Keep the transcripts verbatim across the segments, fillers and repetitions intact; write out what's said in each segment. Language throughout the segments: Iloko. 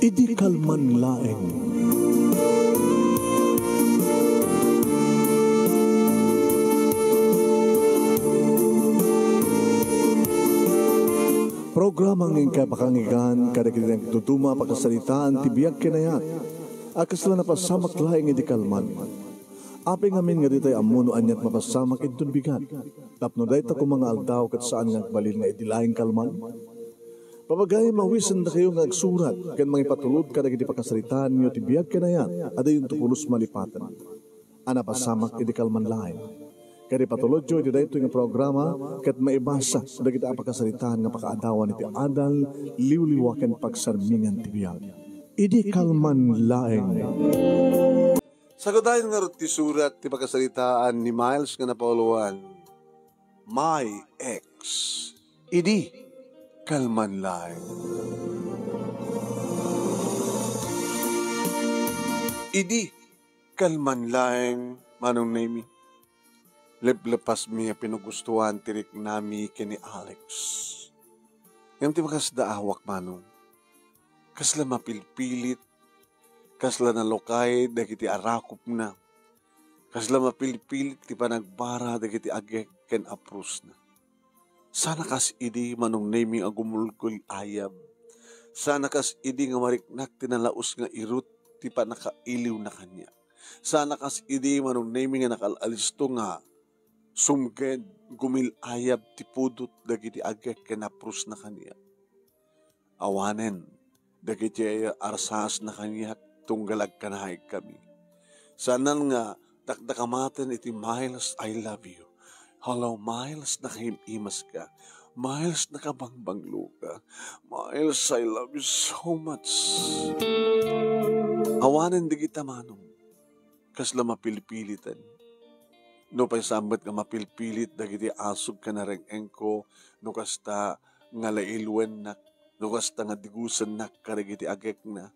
Idi kalman laeng. Programa nga inkay pakangigan kadagiti nagduduma a pakasaritaan ti biag ken ayat a kasla napasamak laeng idi kalman. Apay ngamin nga ditay ammo no aniat mapasamak inton bigat, tapno dayta koma nga aldaw ket saan nga agbalin nga idi laeng kalman? Papagayam a awisendakayo nga agsurat ken mangipatulod kadagiti pakasaritaanyo ti biag ken ayat a dayonto pulos malipaten a napasamak idi kalman laeng. Ket ipatulodyo iti daytoy nga programa ket maibasa dagiti a pakasaritaan nga pakaadawan iti adal, liwliwa ken pagsarmingan ti biag. Idi kalman laeng. Sagadayon ngarud ti surat ti pakasaritaan ni Miles nga napauluan, My Ex. Idi kalman laeng. Idi kalman laeng, Manong Nemi. Leplepasmi a pinugustuan ti riknami ken ni Alex. Ngem ti makasdaawak, Manong, kasla mapilpilit, kasla nalukay dagiti arakupna, kasla mapilpilit ti panagbara dagiti agek ken aprusna. Sana kas idi Manong Nemi nga gumulgul-ayab. Sana kas idi nga mariknak ti nalaus nga irut ti pannakailiwna kaniak. Sana kas idi Manong Nemi nga nakal-alisto nga sumged, gumil-ayab ti pudot dagiti agek ken aprusna kaniak. Awanen dagiti arsaasna kaniak tunggal agkanaigkami. Saanen nga dakdakamaten iti Miles, I love you. Hello, Miles, nakaim-imaska. Miles, nakabangbangloka. Miles, I love you so much. Awanen dagita, Manong, kasla mapilpiliten. Nupay saan met nga mapilpilit dagiti asug ken areng-engko, no kasta nga lailuennak, no kasta nga digusennak kadagiti agekna,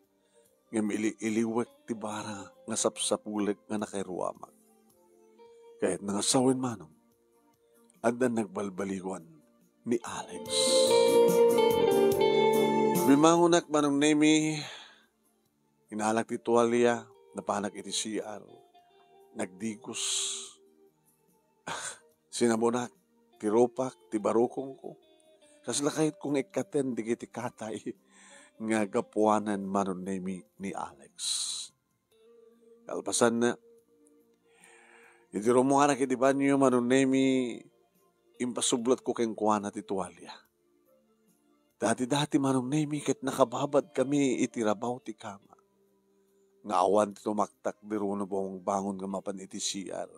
ngem ili-iliwek ti bara nga sapsapulek nga nakairuamak. Kayatna nga sawen, Manong, addan nagbalbaliwan ni Alex. Bimmangonak, Manong Nemi, inalak ti tualia, napanak iti C R, nagdigos. Sinabonak ti rupak, ti barukongko. Kasla kayatko nga ikkaten dagiti katay nga gapuanan, Manong Nemi, ni Alex. Kalpasanna, idi rummuarak iti banio, Manong Nemi, impasublatko kenkuana ti tualia. Dati-dati, Manong Nemi, ket nakababadkami iti rabaw ti kama. Nga awan ti tumaktakder wenno bumangbangon nga mapan iti C R.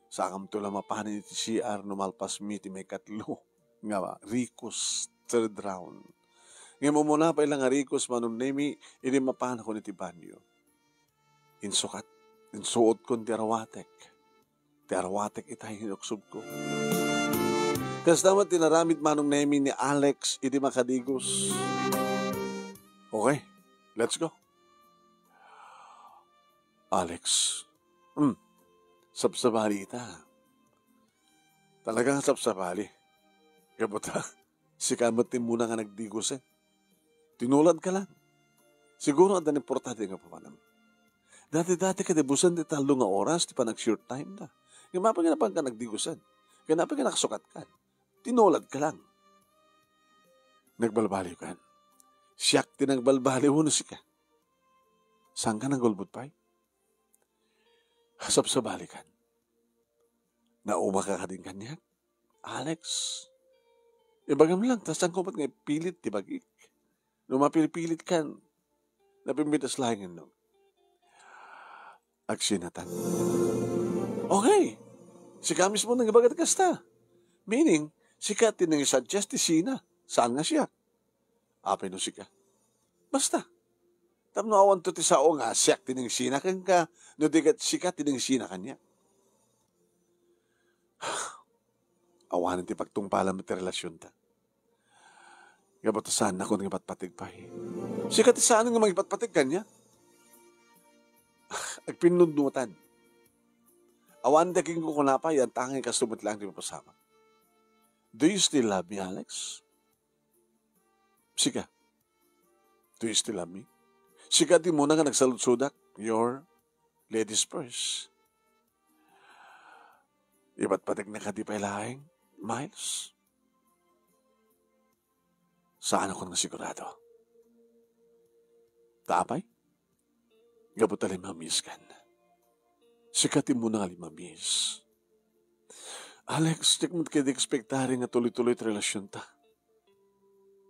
Sakamto la mapanen iti C R no malpasmi ti maikatlo nga rikos, third round. Ngem umuna pay la nga rikos, Manong Nemi, idi mapanakon iti banio. Insukat, insuotkon ti arwatek. Ti arwatek itay nga inuksobko. Kasta met ti naramid, Manong Nemi, ni Alex idi makadigos. Okay, let's go. Alex, hmm, sabsabali ita. Talaga nga sabsabali. Gapu ta, sika met ti immuna nga nagdigosen. Tinuladka lang. Siguro adda importante nga papanam. Dati-dati kadi busen ti tallo nga oras ti panag-short time da. Ngem apay nga napanka nagdigosen? Ken apay nga nakasukatkan? Tinuladka lang. Nagbalbaliwkan. Siak ti nagbalbaliw wenno sika? Saanka nagulbod pay? Sabsabalikan. Naumaka kadin kaniak, Alex. Ibagam lang, ta saanko met nga ipilit ti bagik. No mapilpilit kan, napimbitas laeng no. Agsinatan. Okay. Sika mismo nang ibagat kasta. Meaning, sika ti nang suggest ti sina. Saan nga siya? Apay no sika? Basta. Tapno awan to ti sao nga siak ti nangsina kenka, no di ket sika ti nangsina kaniak. Awanen ti pagtungpalam iti relasionta. Gapu ta saannakon nga ipatpateg pay. Sika ti saan nga mangipatpateg kaniak. Agpinnudnotan. Awan ti agingkukuna pay, antangay kasto met laeng ti mapasamak. Do you still love me, Alex? Sika, do you still love me? Sika ti umuna nga nagsaludsodak, your ladies first. Ipatpategna kadi pay laeng, Miles? Saanakon nga sigurado. Ta apay? Gapu ta limamiiskan. Sika ti umuna nga limamiis. Alex, diak met kadi ekspektari nga tuloy-tuloy ti relasionta.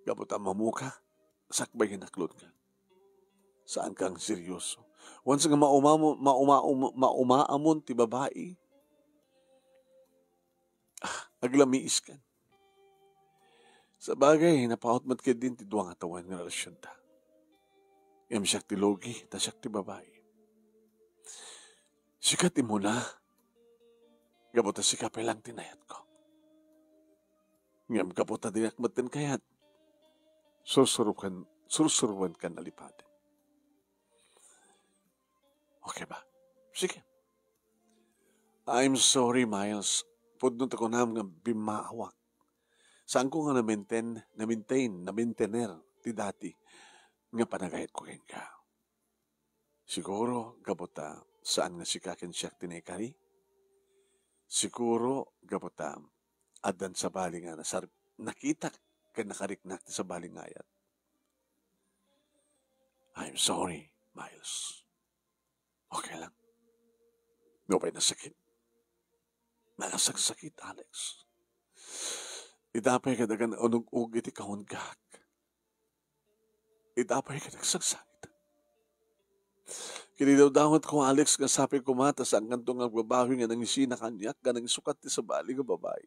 Gapu ta ammoka, sakbay nga inaklodka. Saanka nga seryoso. Once nga mauma-, mauma-, mauma-, maumaamon ti babai, ah, aglamiiskan. Sabagay, napaut met ketdin ti dua nga tawen nga relasionta. Ngem siak ti lugi, ta siak ti babai. Sika ti umuna. Gapu ta sika pay laeng ti nayatko. Ngem gapu ta diak metten kayat, sursurokan, sursuroanka a lipaten. Okay ba? Sige. I'm sorry, Miles. Pudno ta kunam nga bimmaawak. Saanko nga na-maintain, na-maintain, na-maintainer ti dati nga panagayatko kenka. Siguro, gapu ta saan nga sika ken siak ti naikari. Siguro, gapu ta addan sabali nga nasar-, nakitak ken nakariknak ti sabali nga ayat. I'm sorry, Miles. Okay lang. Nupay nasakit. Nakasaksakit, Alex. Ita pay ket agan unug-ug iti kaungegak. Ita pay ket agsaksakit. Kinidawdawatko, Alex, nga sapay koma ta saankanto nga agbabawi nga nangisina kaniak nga nangisukat ti sabali nga babai.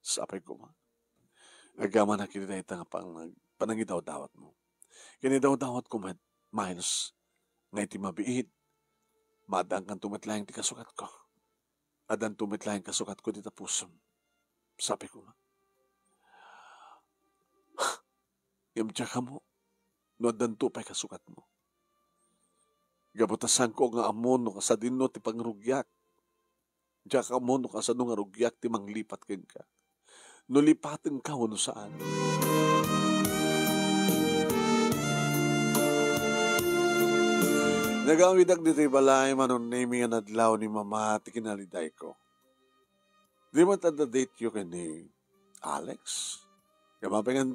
Sapay koma. Agyamanak iti dayta nga pang-, panangidawdawatmo. Kinidawdawatko met, Miles, nga iti mabiit, maaddaankanto met laeng ti kasukatko. Addanto met laeng kasukatko dita pusom. Sapay koma. Ngem diak ammo no addanto pay kasukatmo. Gapu ta saanko nga ammo no kasadino ti pangrugiak. Diak ammo no kasano nga rugiak ti manglipat kenka. No lipatenka wenno saan. Nagawidak ditoy balay, manong Nemi, nga nadlaw ni Mama ti kinalidayko. Di met adda date-yo ken ni Alex? Ngem apay nga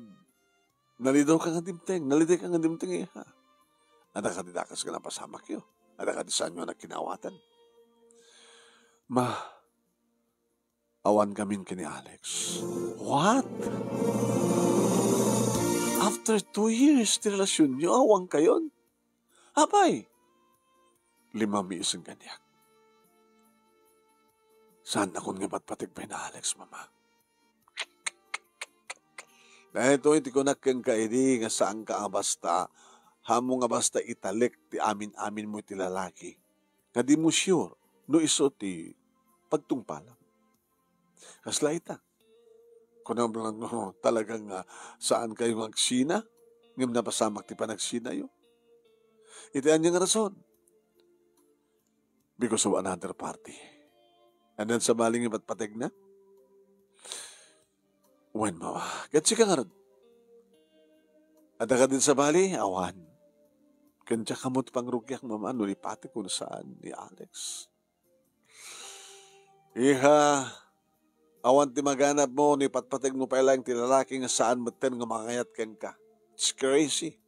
nalidawka nga dimteng, nalidayka nga dimteng, iha? Adda kadi dakes nga napasamakyo? Adda kadi saanyo a nagkinaawatan? Ma, awankamin ken ni Alex. What? After two years ti relasionyo, awankayon? Apay? Limamiisen kaniak. Saannakon nga patpateg pay ni Alex, Mama. Daytoy ti kunak kenka idi nga saanka a basta, ammom nga basta italek ti amin-aminmo iti lalaki nga dimo sure no isu ti pagtungpalam. Kasla ita. Kunam lang no talaga nga saankayo nga agsina, ngem napasamak ti panagsinayo. Iti ania nga rason? Because of another party. And then sabali nga patpategna? Wen, Mama. Ket sika ngarud? Adda kadin sabali? Awan. Ken diak ammo ti pangrugiak, Mama, no lipatek wenno saan ni Alex. Iha, awan ti maganabmo no ipatpategmo pay laeng ti lalaki nga saan metten nga mangayat kenka. It's crazy.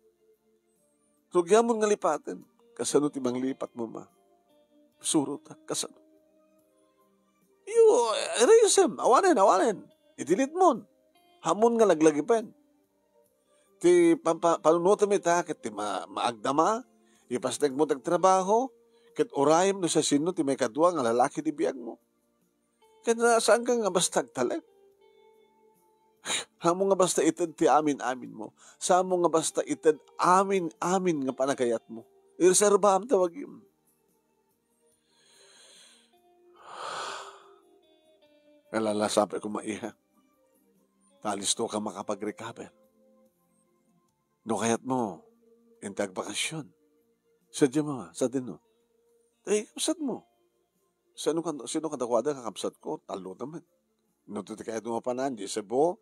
Rugiamon nga lipaten. Kasano ti manglipat, Mama? Surotak, kasano? You erase him. Awanen, awanen. I-delete mon. Ammon nga laglagipen. Ti pampa-, panunotem ita ket ti ma-, maagdama, ipasnekmo ti agtrabaho, ket urayem no siasino ti maikadua nga lalaki ti biagmo. Ket, ah, saanka nga basta agtalek? Ammom nga basta ited ti amin-aminmo. Saanmo nga basta ited amin-amin nga panagayatmo. Ireserbaam ta bagim. Alala, sapay koma, iha. Ta alisto ka makapag-recover. No kayatmo, inta agbakasyon. Sadino, Mama, sadino? Ay, kabsatmo. Sino kan-, sino kadakuada nga kabsatko? Tallo naman. No, ti kayatmo mapanan, di Cebu,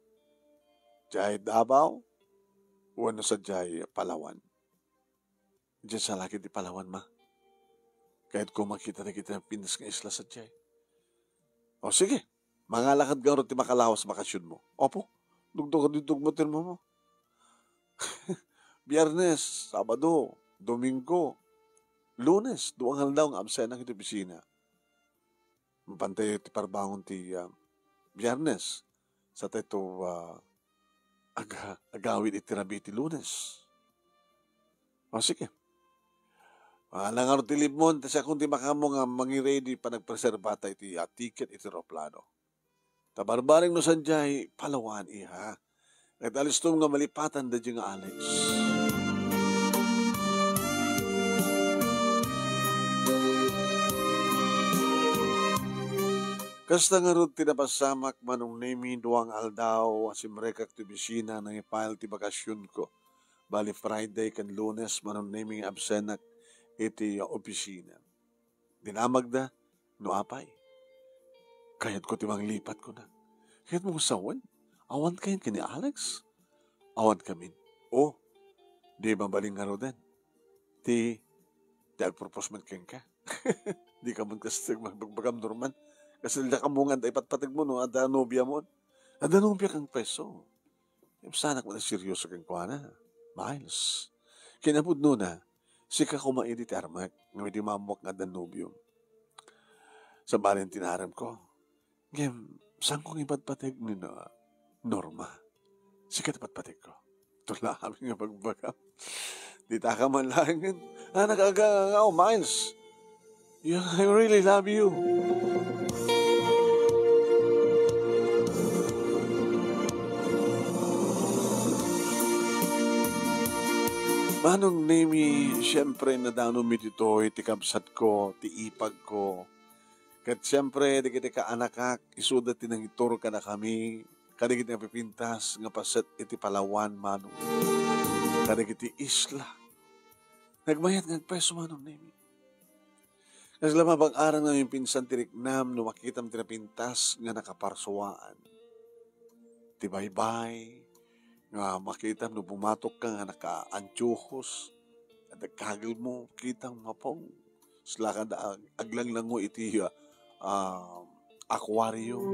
diay Davao, wenno sadiay Palawan. Diay salakit ti Palawan, ma. Kayatko makita dagiti napintas nga isla sadiay. O, sige. Mangalakad ngarud ti makalawas bakasionmo. Apo, dugdugdugmo ti rimmumo. Biyernes, Sabado, Domingo, Lunes, dua nga aldaw nga absenak iti opisina. Mapantay ti parbangon ti, ah, Biyernes. Sa tayo, ah, aga-, agawid iti rabii ti Lunes. O, sige. Ala ngarud ti leave mo, ta siakon ti makaammo nga mangi-ready, panagpreserba ta iti, ah, ticket iti eroplano. Ta barbareng no sadiay, Palawan, iha. Ket alistom nga malipatan daydiay nga Alex. Kasta ngarud ti napasamak, Manong Nemi, dua nga aldaw a simrekak ti opisina, nangi-file ti bakasionko. Bali, Friday ken Lunes, Manong Nemi, nga absenak iti opisina. Dinamagda, no apay. Kayatko ti manglipat, kunak. Kayatmo nga sawen? Awan kayen ken ni Alex? Awan kamin. O, di mabalin ngaruden. Ti, ti agpropose man kenka. Di ka man kasi magbagbaga, Norman. Kasi daka mo nga ipatpategmo, no? Adda nobia mo. Adda nobia kang preso. Ibsanak man a seryoso kenkuana, Miles. Kinapudnona, sika koma idi ti armek, ngem idi maammuak nga adda nobiom. Sabali ti naarem ko, ngem, saanko nga ipatpateg ni na-, Norma. Sika ti patpategko. Tula kami nga bagbagam. Dita ka man laengen. Ah, nag-aga-aga, oh, Miles. Yeah, I really love you. Manong Nemi, siyempre, nadanomi ditoy ti kabsatko, ti ipagko. Ket siyempre, dagiti kaanakak, isuda ti nangituro kadakami, kadagiti napipintas nga paset iti Palawan, Manong. Kadagiti isla. Nagmayat nga agpreso, Manong Nemi. Kasla mapag-arang nga impinsan ti riknam no makitam ti napintas nga nakaparsuaan. Ti baybay, nga makitam no bumatok ka nga naka-antiojos, adda kagel mo, kitang mapong. Sla ka da ag-, aglanglango iti, ah, ah, aquarium.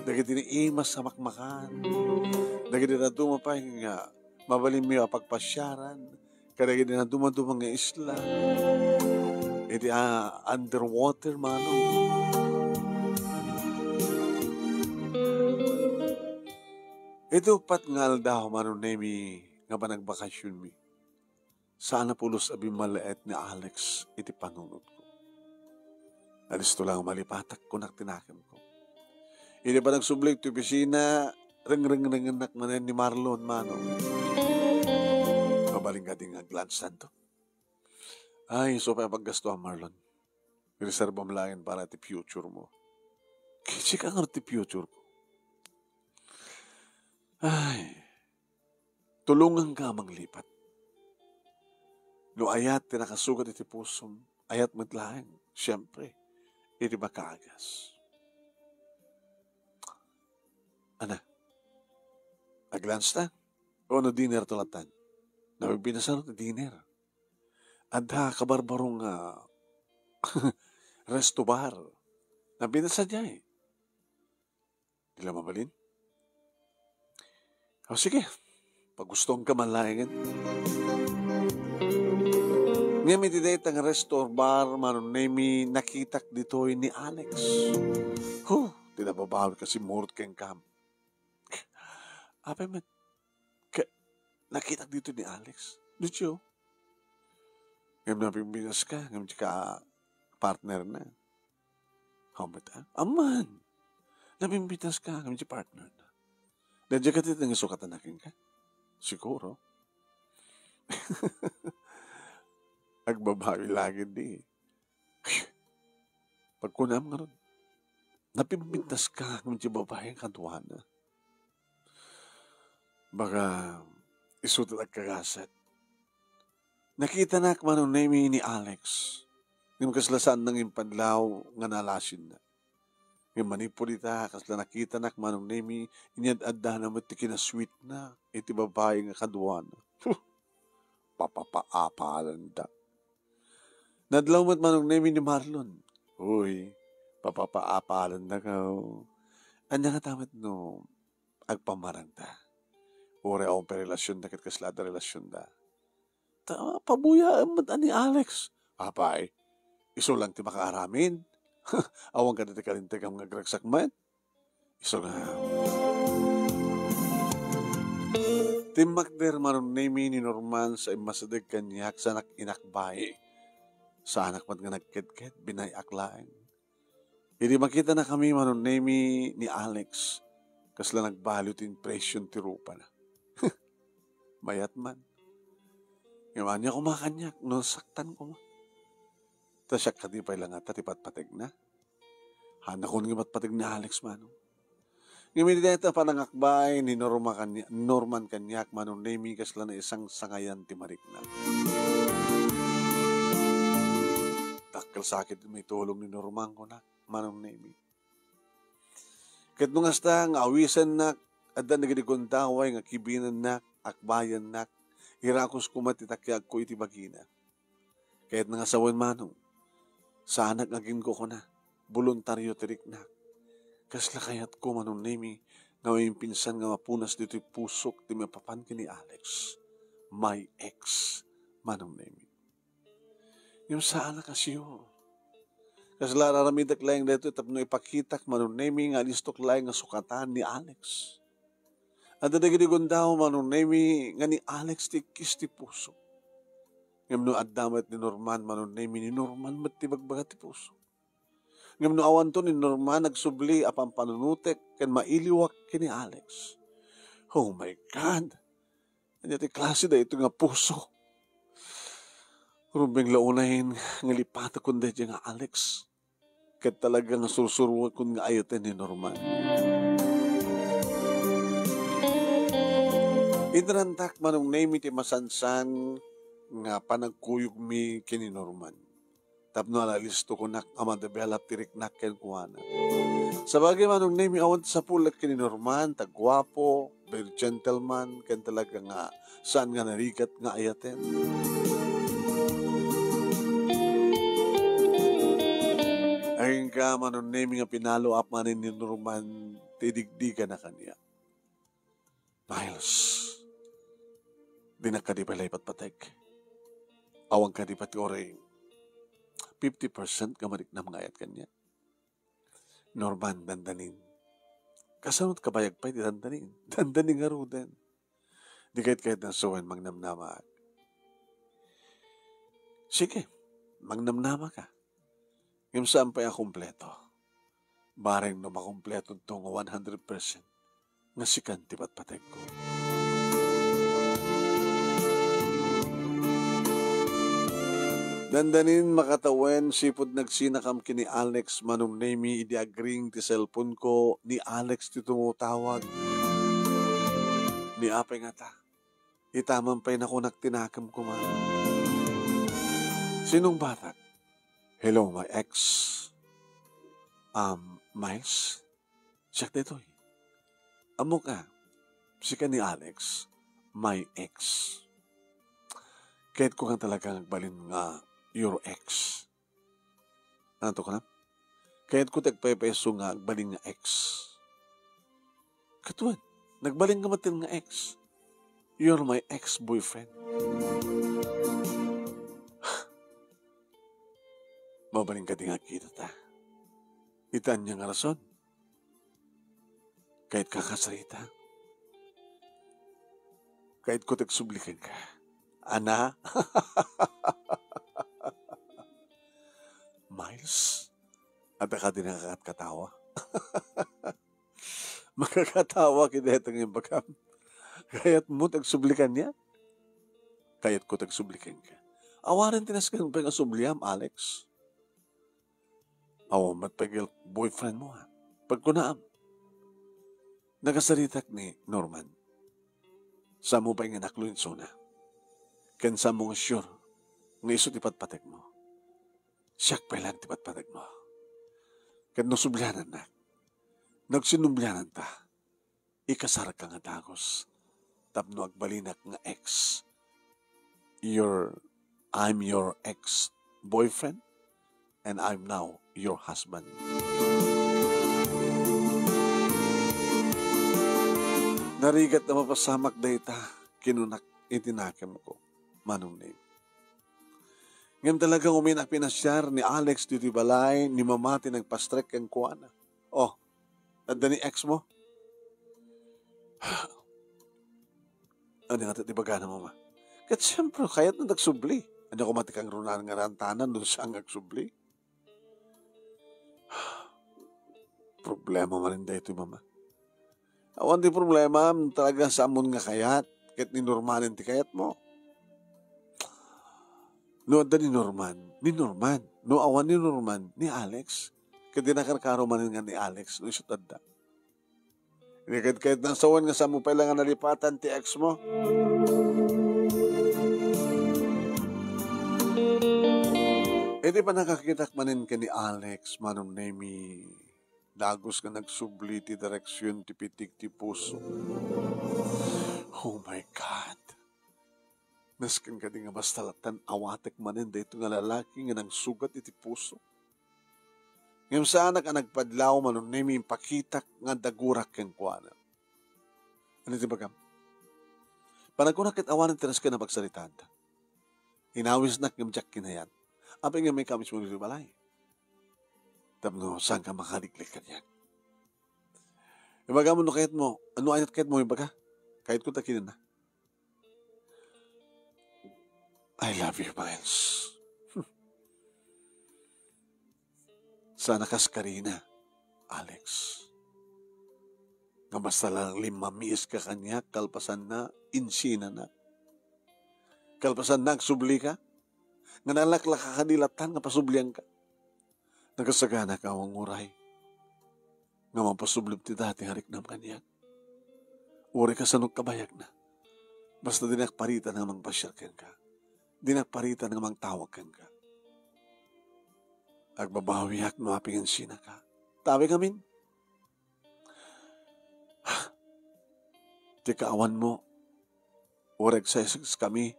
Dagiti naimas a makmakan. Dagiti dadduma pay nga mabalinmi a pagpasiaran. Kadagiti dadduma-duma nga isla. Iti, ah, underwater, Manong. Iti uppat nga aldaw, Manong Nemi, nga panagbakasionmi. Saan a pulos a bimmalaet ni Alex iti panunotko. Alisto lang malipatak, kunak ti nakemko. Idi panagsubli ti opisina, rengrengrengennak manen ni Marlon, Manong. Mabalin kadi nga aglansanto. Ay, isu pay a paggastuam, Marlon. Reservam laeng para ti future mo. Sika nga ti future ko. Ay, tulonganka a manglipat. No ayat ti nakasugat iti pusom, ayat met laeng, siempre, iti makaagas. Ana, aglunch ta? Wenno dinner to latan? Napimpinasano ti dinner? Adda kabarbaro nga resto bar. Napimpinasa diay. Di la mabalin? O, sige. Pagustuanka man laengen. Ngem iti dayta nga resto bar, Manong Nemi, nakitak ditoy ni Alex. Huh, ti nababawi ka simmurot kenkam. Apay met, ka-, nakitak ditoy ni Alex. Ditoy. Ngem napimpintas ka, ngem dika partner na. Haw met, ah? Aman! Napimpintas ka, ngem ti partner na. Nadya ka ti nangisukatan na kenka? Siguro. Agbabawi lagi di. Pagkunam ngarud, napimpintas ka ngem ti babaeng kaduana. Baga, isu ti agkagaset. Nakitanak, Manong Nemi, ni Alex. Ngem kasla saan nang impadlaw nga nalasinna. Ngem manipud ita, kasla nakitanak, Manong Nemi, inyad-addana met ti kinasweetna iti babai nga kaduana. Huh! papapaapalanda. Nadlaw met Manong Nemi ni Marlon. Uy, papapaapalanda ka, oh. Ania ngata met no agpamarangta? Uray awan pay relasionda ket kasla adda relasionda. Ta, pabuyaem met a ni Alex. Apay, isu lang ti makaaramin. Awan kadi ti kalintegam nga agragsak met. Isu nga. Timmakder Manong Nemi ni Norman sa immasideg kaniak sanak inakbai. Saanak met nga nagkedked, binay-ak laeng. Idi makitanakami Manong Nemi ni Alex, kasla nagbaliw ti impression ti rupana. Mayat man. Ngem ania koma kaniak no nasaktan koma? Ta siak kadi pay la ngata ti patpategna. Hanakon nga patpateg ni Alex, Manong. Ngem iti dayta panangakbai ni Norma kania-, Norman kaniak, Manong Nemi, kasla naisangsangayan ti marikna. Dakkel sakit ti maitulong ni Norman kunak, Manong Nemi. Ket no kasta nga awisennak, addan dagiti gundaway nga kibinennak, akbayennak, irakus koma ti takiagko iti bagina. Kayatna nga sawen, Manong, saanak nga aginkukuna, boluntario ti riknak. Kasla kayatko, Manong Nemi, nga maimpinsan nga mapunas ditoy pusok ti maipapan ken ni Alex, my ex, Manong Nemi. Ngem saan a kasio. Kasla ar-aramidek laeng daytoy tapno ipakitak, Manong Nemi, nga alistok laeng nga sukatan ni Alex. Adda dagiti gundaway, Manong Nemi, nga ni Alex ti ikkis ti puso. Ngem no adda met ni Norman, Manong Nemi, ni Norman met ti bagbaga ti puso. Ngem no awanto ni Norman agsubli a pampanunotek ken mailiwak ken ni Alex. Oh my God! Ania ti klase daytoy nga puso? Rumbeng la unayen nga lipatekon daydiay nga Alex. Ket talaga nga sursuroekon nga ayaten ni Norman. Inrantak, Manong Nemi, ti masansan nga panagkuyogmi ken ni Norman tapno ala listo kunak a ma-develop ti riknak kenkuana. Sabagay, Manong Nemi, awan ti sapulek ken ni Norman, ta guapo, very gentleman, ken talaga nga saan nga narigat nga ayaten. Agingga, Manong Nemi, nga pinalo-up manen ni Norman ti digdigana kaniak. Miles, dinak kadi pay la ipatpateg. Awan kadi pay ti uray fifty percent nga mariknam nga ayat kaniak. Norman, dandanin. Kasano ti kabayag pay ti dandanin? Dandanin ngaruden. Di kayat-kayat nga sawen mangnamnamaak. Sige, mangnamnama ka. Ngem saan pay a kompleto. Bareng no makompleto to nga one hundred percent, nga sikan ti patpategko. Dandanin makatawen, sipud nagsinakam ken ni Alex, Manong Nemi, idi agring ti cellphone ko, ni Alex ti tumutawag. Ni apay ngata? Ita man pay nakunak ti nakem koma. Sinungbatak? Hello, my ex. Um, Miles? Siak daytoy. Ammok a, sika ni Alex, my ex. Kayatko nga talaga nga agbalin nga your ex. Ano to kanam? Kayatko ti agpaypayso nga agbalin nga ex. Ket wen, nagbalin nga met nga ex. You're my ex-boyfriend. Mabalin kadi nga agkitata? Ita ania nga rason? Kayatka nga agsarita? Kayatko ti agsubli kenka. Ana? Miles, adda kadi nakakatkatawa? Makakatawa kadi dayta nga imbagam. Kayatmo ti agsubli kaniak? Kayatko ti agsubli kenka. Awanen ti nasken pay nga subliam, Alex. Awan met pay girl-, boyfriend mo, ha? Pagkunaam. Nagasaritak ni Norman. Saanmo pay nga naklo insuna. Ken saanmo nga sure nga isu ti patpategmo. Siak pay laeng ti patpategmo. Ket no sublianannak, no agsinubliananta, ikasarka nga dagus tapno agbalinak nga ex. your, I'm your ex-boyfriend, and I'm now your husband. Narigat a mapasamak dayta, kinunak iti nakemko, Manong Nate. Ngem talaga uminak pinasiar ni Alex ditoy balay ni Mama ti nagpastrek kenkuana. Oh, adda ni ex mo? Ania ngata ti ibagana, Mama? Ket siempre, kayatna agsubli. Ania koma ti kangrunaan nga naantanan no saan nga agsubli? Problema manen daytoy, Mama. Awan ti problema, talaga saanmo nga kayat, ket ni Norman ti kayatmo. No adda ni Norman, ni Norman. No awan ni Norman, ni Alex. Ket di nakarkaro manen nga ni Alex, no isu adda. Ket kayatna sawen nga saanmo pay la nga nalipatan ti ex mo. Iti pannakakitak manen ken ni Alex, Manong Nemy, dagus nga nagsubli ti direksion ti pitik ti puso. Oh my God! Nasken kadi nga basta lattan awatek manen daytoy nga lalaki nga nangsugat iti puso. Ngem saanak a nagpadlaw, Manong Nemy, impakitak nga adda gurak kenkuana. Ania ti ibagam? Panagkunak ket awanen ti nasken a pagsaritaanta. Inawisnak ngem diak kinayat. Apay nga maikam mismo iti balay? Tapno saanka makaliglig kaniak. Ibagam no kayatmo, no ania ti kayatmo ibaga? Kayatko ta kinuna. I love you, Miles. Saan a kas karina, Alex. Nga basta lang limmamiiska kaniak, kalpasanna, insinanak. Kalpasanna, agsublika. Nga nalaklaka kadi lattan nga pasublianka. Nagasagana ka, awan uray. Nga mapasublim ti dati nga riknam kaniak. Uray kasano kabayagna. Basta dinak paritan nga mangpasiar kenka. Dinak paritan nga mangtawag kenka. Agbabawiak no apay nga insinaka. Tawi ngamin. Ti kaawanmo, uray agsaysaykami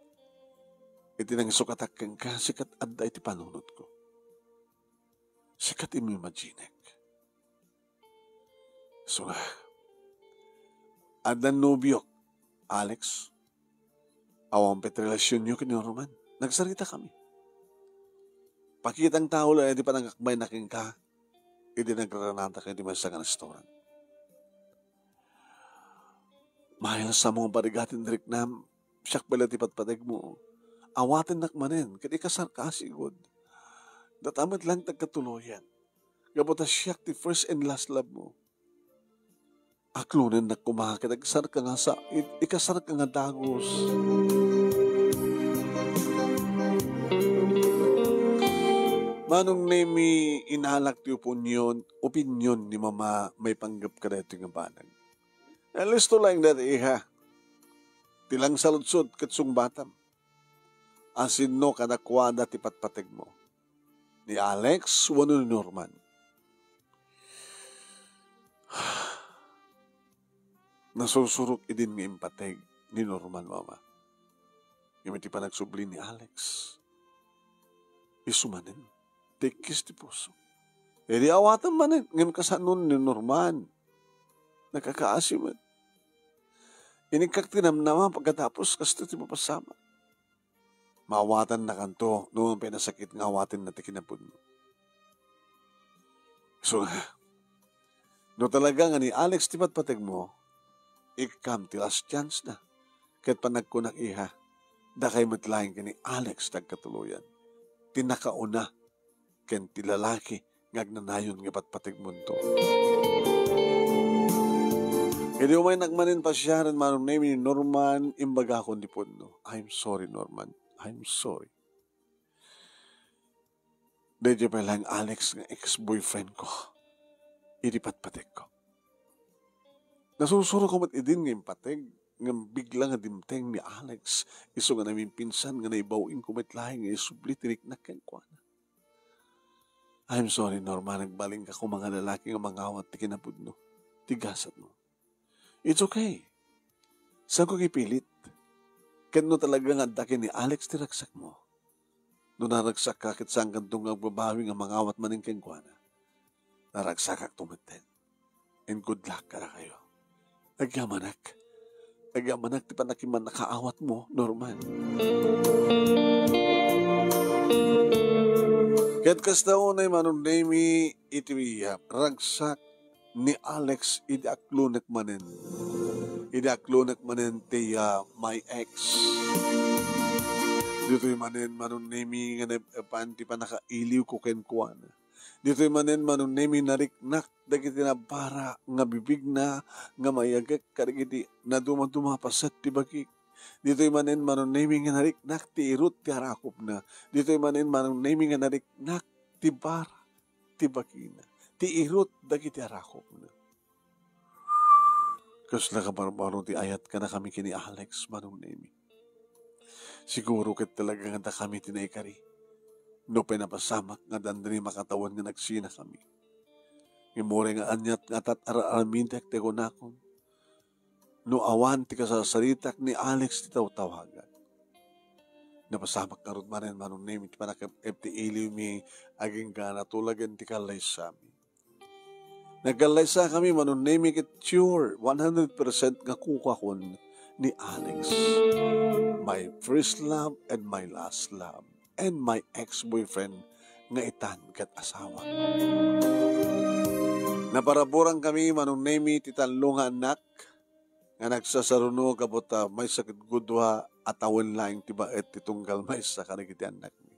iti nangisukatak kenka, sika ti adda iti panunotko. Sika ti immaginek. Isu nga, adda nobiok, Alex. Awan pay ti relasionyo ken ni Norman. Nagsaritakami. Pakitang tao la iti panangakbayna kenka idi nagraranatak iti maysa nga restaurant. Miles, ammom nga parigaten ti riknam, siak pay la ti patpategmo. Awatennak manen, ket ikasarka a sigud. Data met laeng ti agkatuloyan. Gapu ta siak ti first and last love mo. Aklonennak koma ket agsarka nga sa-, i-, ikasarka nga dagus. Manong Nemy, inalak ti opinyon, opinyon ni Mama maipanggep kadaytoy nga banag. Listo laeng dayta, iha. Ti langsaludsod ket sungbatam. Asinno kadakuada ti patpategmo? Ni Alex wenno ni Norman? Nasursurok idin nga impateg ni Norman, Mama. Ngem iti panagsubli ni Alex, isu manen ti ikkis ti puso. Idi awatam manen, ngem kasano ni Norman? Nakakaasi met. Inikkak ti namnama pagkatapos kastoy ti mapasamak. Maawatannakanto no pay nasakit nga awatenna ti kinapudno. Isu nga, no talaga nga ni Alex ti patpategmo, ikkam ti last chance na. Ket panagkunak, iha, dakay met laeng ken ni Alex ti agkatuloyan. Ti nakauna ken ti lalaki nga agnanayon nga patpategmonto. Idi umaynak manen pasiaren, Manong Nemy, ni Norman, imbagakon ti pudno. I'm sorry, Norman. I'm sorry. Daydiay pay laeng Alex nga ex-boyfriend ko idi patpategko. Nasursurok met idin nga impateg, ngem bigla nga dimteng ni Alex, isu nga namimpinsan nga naibaw-inko met laeng nga isubli ti riknak kenkuana. I'm sorry, Norma, nagbalinka koma nga lalaki nga mangawat ti kinapudno, ti gasatmo. It's okay. Saanko nga ipilit. Ken no talaga nga adda ken ni Alex ti ragsakmo, no naragsakka ket saankanto nga agbabawi nga mangawat manen kenkuana, naragsakakto metten. And good luck kadakayo. Agyamanak. Agyamanak ti pannakimannakaawatmo, Norman. Ket kasta unay, Manong Nemi, iti, ah, ragsak ni Alex idi aklonek manen. Idi aklonek manen ti, ah, my ex. Ditoy manen, Manong Nemi, nga naipan ti pannakailiwko kenkuana. Ditoy manen, Manong Nemi, nariknak dagiti nabara nga bibigna nga mayagek kadagiti nadumaduma paset ti bagik. Ditoy manen, Manong Nemi, nga nariknak ti irut ti arakupna. Ditoy manen, Manong Nemi, nga nariknak ti bara ti bagina, ti irut dagiti arakupna. Kasla kabarbaro ti ayat kadakami ken ni Alex, Manong Nemi. Siguro ket talaga nga dakami ti naikari. No pay napasamak nga dandani makatawen nga nagsinakami. Ngem uray nga aniat nga atat-ar-aramidek ti kunakon, no awan ti kasasaritak ni Alex ti tawtawagak. Napasamak ngarud manen, Manong Nemi, ti pannakeb-eb ti iliwmi agingga natulagen ti kallaysami. Nagkallaysakami, Manong Nemi, ket sure, one hundred percent nga kukakon ni Alex. My first love and my last love. And my ex-boyfriend nga itan ket asawa. Naparaburang kami, Manong Nemi, ti tallo nga annak nga nagsasaruno, kabut, ah, maysa ket gudua a tawen laeng ti baet ti tunggal maysa kadagiti annakmi.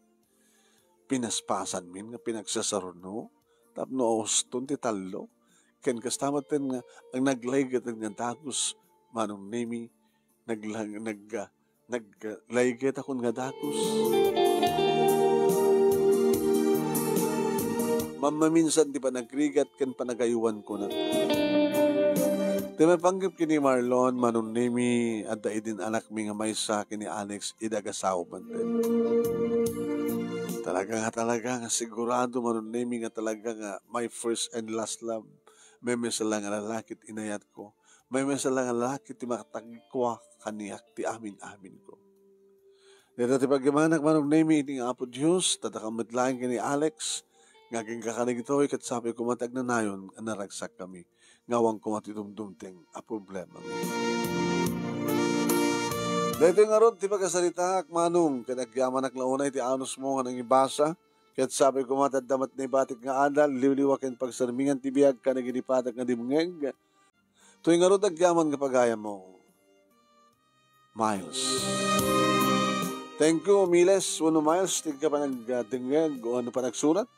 Pinaspasanmin nga pinagsasaruno tapno auston ti tallo. Ken kasta metten nga, ang naglayget nga dagus, Manong Nemi, nagla-, nag-, ah, naglaygetakon nga dagus. Mammaminsan ti panagrigat ken panagaywan, kunana. Ti maipanggep ken ni Marlon, Manong Nemi, adda idin anakmi nga maysa ken ni Alex, idi agasawami. Talaga nga, talaga nga sigurado, Manong Nemi, nga talaga nga my first and last love. Maymaysa la nga lalaki ti inayatko. Maymaysa la nga lalaki ti makatagikua kaniak ti amin-aminko. Dayta ti pagyamannak, Manong Nemi, iti nga Apo Dios, ta dakami met laeng ken ni Alex, nga agingga kadagitoy, ket sapay koma ti agnanayon a naragsakkami, nga awan koma ti dumdumteng a problemami. Daytoy ngarud ti pakasaritaak, Manong, ket agyamanak la unay ti anusmo nga nangibasa, ket sapay koma ti adda met naibatik nga adal, liwliwa ken pagsarmingan ti biag kadagiti padak nga dimngeg. Toy ngarud agyaman nga pagayammo, Miles. Thank you, Miles, wenno Miles, ti panagdengngeg wenno panagsurat.